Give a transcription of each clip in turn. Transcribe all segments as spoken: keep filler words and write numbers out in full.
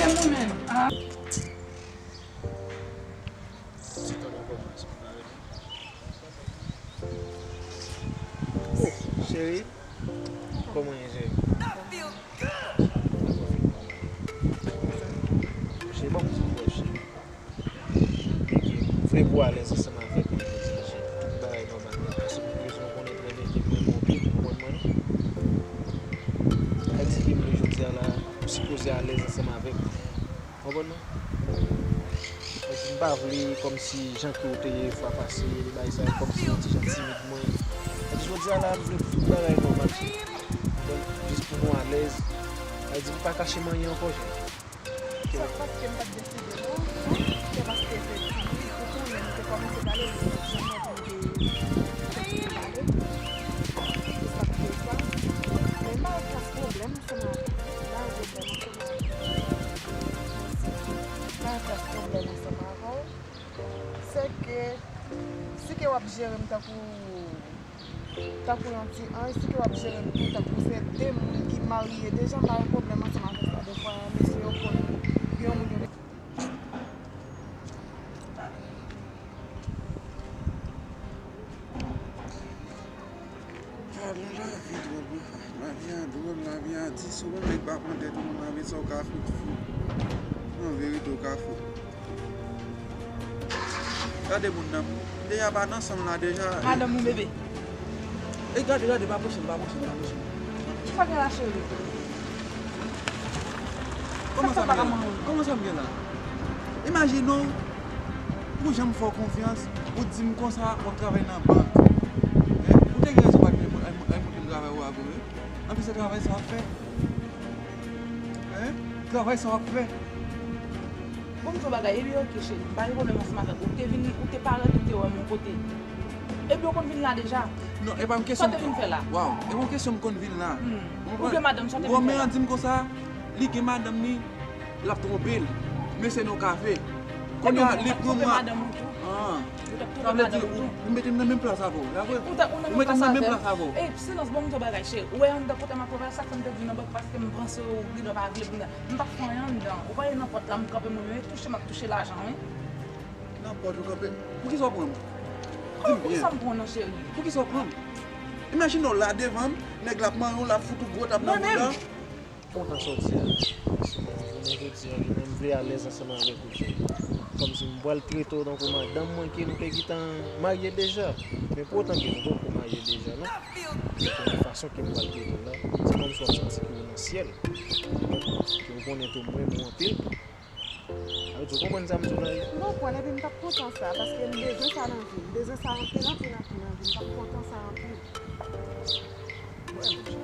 Se mwen menm. Ah. Oh, cheri, kòman w ye, cheri? Cheri, ban m ti bò, cheri. Vle pou w alèz ansanm avèk mwen jodi a, cheri. Tout bagay nòmal nèt, paske m bezwen w konnen trè byen ke m renmen w anpil, ou konprann mwen, non? Sa di ke m vle jodi a la, ou sipoze alèz ansanm avèk mwen. Konprann mwen? Epi m pa vle kòmsi jan ke w te ye fwa pase, bagay sa yo kòmsi yon ti jan timid mwen. Epi jodi a la, m vle tout bagay nòmal, cheri. Donk, jis pou nou alèz. Sa vle di m pa kache m anyen ankò, cheri. Sa k paske m pa t deside non, se paske se timid, ou konnen m te kòmanse pale, m te janm anvi de kontinye pale. Se sa k fè sa. Men m pa yon klas pwoblèm ansanm avè w. M pa yon pwoblèm ansanm avè w. M pa yon klas pwoblèm ansanm avè w. Se ke, si ke w ap jere m tankou, tankou yon ti anj, si ke w ap jere m tou tankou se de moun ki marye deja, m pa gen pwoblèm ansanm avèk sa. Defwa, mesye yo konn gen yon moun yo Pardon, lavi dwòl, wi. Lavi a dwòl, lavi a di, si yon nèg pa pran tèt ou nan lavi sa, ou ka fout fou. An verite, ou ka fou. Gade moun nan, deja pa nan san m la, deja. Madanm ou bebe. E gade, gade, pa pwoche m, pa pwoche m, pa pwoche m. Kisa gen la, cheri? Kòman sa m gen la? Kòman sa m gen la? Imajine w, pou jan m fè w konfyans, ou di m konsa w ap travay nan bank. Hein? Ou te gen rezon pa t gen ay moun ki m travay ou a vre, wi. Anpi se travay sa w ap fè. Hein? Travay sa w ap fè. Bon, m di w bagay, epi oke, cheri, m pa gen pwoblèm ansanm avèk ou. Ou te vin, ou te parèt, ou te wè m yon kote. Epi ou konn vin la deja. Non, e pa yon kesyon. Sa w te vin fè la? Waw, e pa yon kesyon m konn vin la. Hmm. Ou konprann? Ou gen madanm, sa w te vin fè la? Romen an di m konsa, li gen madanm li, l ap twonpe l. Mesye nan yon kafe. Kounye a, li pran mwen. Epi ou t ap twonpe madanm ou tou? Ah. Ou t ap twonpe madanm ou tou? Sa vle di ou, ou mete m nan menm plas avè w, la vre? Ou ta, ou nan menm plas avè m? Ou mete m nan menm plas avè w. Ey, silans, bon, m di w bagay, cheri. Ou wè anndan kote m ap travay, sa k fè m te di w nan bank, paske m panse w genlè pa vle pou m nan. M p ap fè anyen anndan. Ou pa wè nan pòt la, m kanpe mwen menm, e touche m ap touche lajan, wi. Nan pòt ou kanpe. Poukisa w pran m? Di m byen. Poukisa m pran w nan, cheri? Poukisa w pran m? Imajine w la devan m, nèg la ap manyen w, l ap fout ou gwo tap nan bouda. Kontan sòti a. Jounen jodi a, li menm vle alèz ansanm avèk ou, cheri. Kòmsi m pral trete w tankou madanm mwen ke m te gentan marye deja. Men pou otan ke nou poko marye deja, non. Ou konnen fason ke m pral trete w la, se kòmsi w ap santi ke w nan syèl. Ke w konnen tou m renmen w anpil. Sa vle di, ou konprann sa m di w la, wi? Non, Pwèl, epi m t ap kontan sa, paske m bezwen sa nan vi m. M bezwen sa anpil, anpil, anpil nan vi m. M t ap kontan sa anpil. Wè, monchè.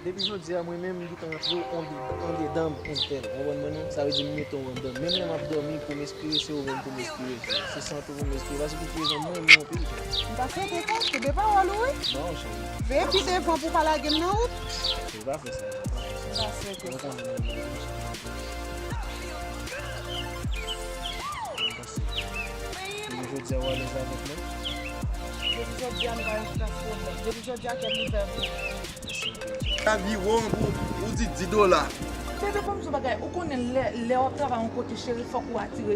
Depi jodi a, mwen menm, m gentan rantre w andedan m entèl. Ou konprann mwen, non? Sa vle di, m mete w anndan m. Menm lè m ap dòmi, pou m espere, se ou menm pou m espere. Se sant ou pou m espere. Paske pou prezan, m renmen w anpil, cheri. M ta swete sa, kenbe pawòl ou, wi. Non, cheri. Veye pi devan pou w pa lage m nan wout. Cheri, pa fè sa. M ta swete sa. Depi jodi a, w alèz avèk mwen? Depi jodi a, m pa yon kras pwoblèm. Depi jodi a, kè m ouvè pou ou. Lavi wo, ou, ou di di dola. Bebe, ban m di w bagay. Ou konnen lè, lè w ap travay yon kote, cheri, fòk ou atire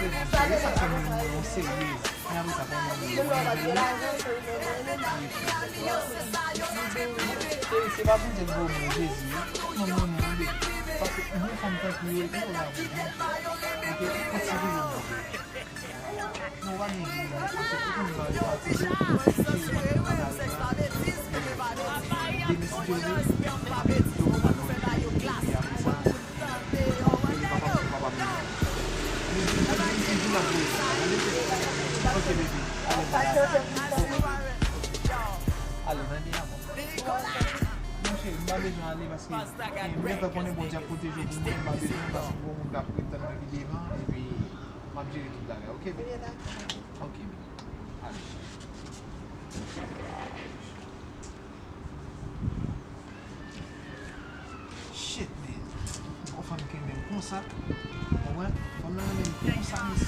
Serye, sa fè mwen yon serye. Men apre sa, kòman mwen mwen mwen mwen. Cheri, se pa Bondye ki voye mwen Jezi, wi. Mwen mwen mwen, baby. Paske yon fanm tankou yo, yo la pou mwen. Ok, kontinye mwen. Non, w pa gen jeni, paske ou konn jan yo pati. Cheri, mwen konn bagay la. Demen si Dye vle, m ap mete yo pou mwen nan yon epi apre sa. Ale, nan de amò. Monchè, m pa bezwen ale paske, eh, m gentan konnen Bondye ap pwoteje w pou mwen, m pa bezwen paske gon moun k ap ret tann mwen pi devan, epi m ap jere tout bagay, ok, baby? Ok, baby. Ale. Shit, man. Yon fanm kenbe m konsa. Konprann? Fanm Mwen,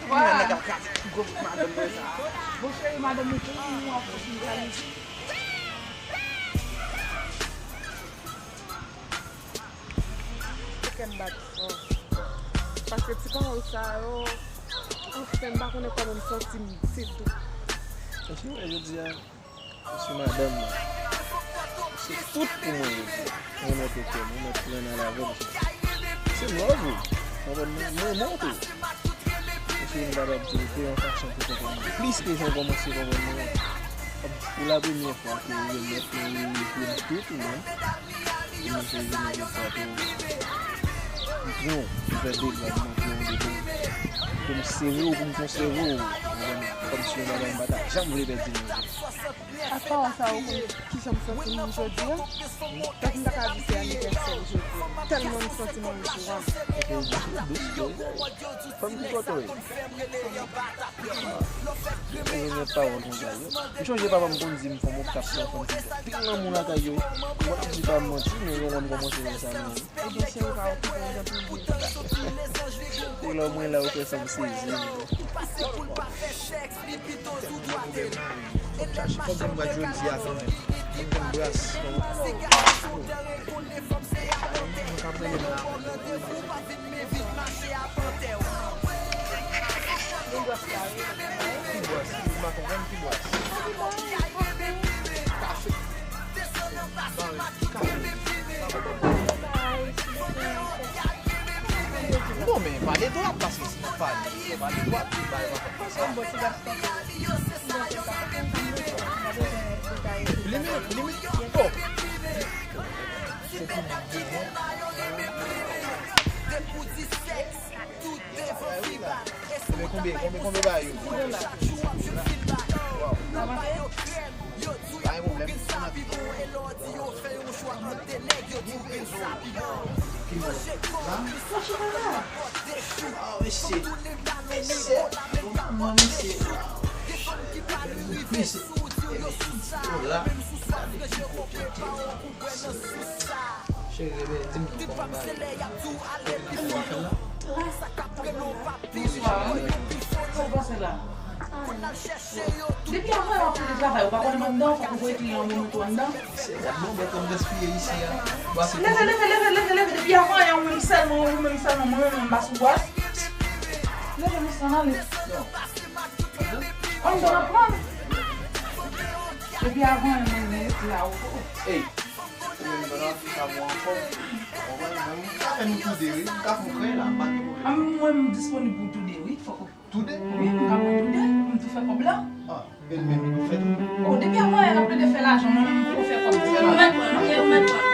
mwen, nèg ap kraze gwo bout madanm mwen sa. Bon, cheri, madanm mwen, cheri, mwen ap kontinye. Fò kè m bat fò. Paske ti pawòl sa yo, anfen, m pa konnen kòman m santi m, se tou. Èske w wè jodi a, se madanm mwen. Se tout pou mwen jodi a. Mwen mèt okè m, mwen mèt pran nan lavi m. Se love ou. Konprann mwen, mwen renmen w tou. Mesye, m kapab di w de yon fason pou konprann mwen. Plis ke jan w kòmanse konprann mwen an. Pou la premyè fwa ke w remèt mwen, w rejwenn tout ou menm. Pou mwen se jounen jodi a tou. M pran w, m fè dega, m pran w devan. Pou m sere w, pou m konsève w. Kòmsi yon bagay m pa ta janm vle pèdi nan vi m. Ak pawòl sa yo, ou konn kijan m santi m jodi a? Donk, m ta ka di se anivèsè l jodi a. Tèlman m santi m annik jan. Fè m ki kote w ye. Mwen renmen pawòl konsa yo. M sonje papa m konn di m fò m okap pran fanm ki gen anpil lanmou lakay yo. Mwen ap di pa m manti, men yon lè m kòmanse wè sa nan. Ebyen, cheri, pa okipe w, jan pou m di w sa. Se lè w mwen la, ou fè sa m sezi. Fòk m chache, fòk m jwenn ti a kanmenm. Fòk m bras. Mwen ka prele m la. Ki bras? M pa konprann ki bras. Kafe. Kafe. Non, men pale dwat, paske si n ap pale, fò pale dwat, bagay pa fè konsa. Limit, limit, oh. Fò ki byen. Ebyen, konbyen, konbyen, konbyen bagay yo? Wow. Pa gen pwoblèm. Ki bò? La? Ah, mesye. Mesye. Mesye. Mesye. Oh, la. Cheri, ebyen, di m tou kòman bagay. Bonswa. Sa w panse la? Depi avan yè w ap fini travay, ou pa konnen m anndan, fòk ou voye kle an, men mete w anndan. Se gad non, bèt, m gaspiye isi a. Bwase. Leve, leve, leve, leve, leve. Depi avan yè, ou menm sèlman, ou menm sèlman, mwen menm, m pa sou bwase. Leve, mesye, ann ale. Anndan n ap pran. Depi avan yè, mwen, mwen rete la, ou. Ey. Ou menm, Dona, sa bon ankò. Ou konprann? Mwen, m ka fè nou toude, wi. M ka fè w kreye la, m pa gen pwoblèm. A, mwen, m disponib pou toude, wi. Fòk ou. Toude? Wi, m ka pran toude. M tou fè kòb la. Ah, e l menm, li tou fè toude. Oh, depi avan yè, n ap plede fè lajan, mwen menm, m poko fè kòb. Fè lajan. Ou mèt pran, ok, ou mèt pran.